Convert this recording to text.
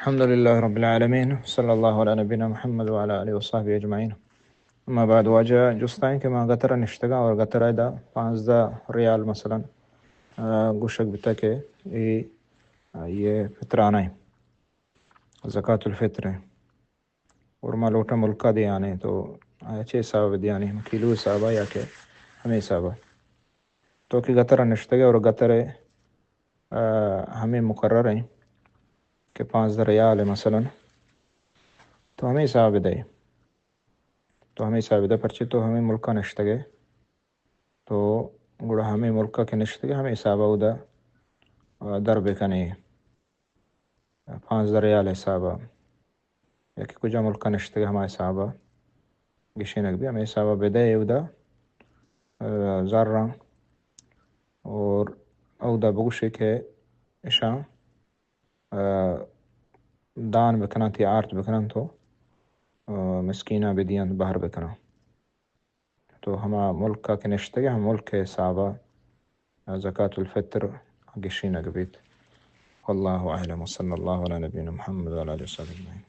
الحمد لله رب العالمين، صلى الله على نبينا محمد وعلى آله وصحبه أجمعين. اما بعد، واجہ جستائیں کہ ما گتر نشتگاں اور گتر دا پانزدہ ریال مثلاً، آ، گوشگ بتا کہ اے، آ، یہ فطرانہ ہیں، زکاة الفطر ہیں، اور ما لوٹا ملکہ دیانے تو آیا چے حساب دیانے؟ ہم کیلو حسابا یا کہ ہمیں حسابا؟ تو کہ گتر نشتگے اور گتر، آ، ہمیں مقرر ہیں کہ پانزدہ ریال ہے مثلاً، تو ہمیں حساب دے، تو ہمیں حساب دے، پرچے تو ہمیں ملکہ نشتگے، تو گڑا ہمیں ملکہ کہ نشتگے ہمیں حساب اودا، آ، در بکنے، پانزدہ ریال حسابا، یا کہ کجا ملکہ نشتگے ہما حسابا گشینگ بی، ہمیں حسابا بدے اودا، آ، زراں، اور اودا بگوشے کہ اشاں، آ، دان بکناں، تی آرت بکناں تو، آ، مسکیناں بدیاں، بہر بکناں۔ تو ہما ملکا کہ نشتگے، ہم ملک حسابا زکاة الفطر گشینگ بیت۔ واللہ اعلم، وصلی اللہ علی نبینا محمد وعلی آلہ وصحبہ اجمعین۔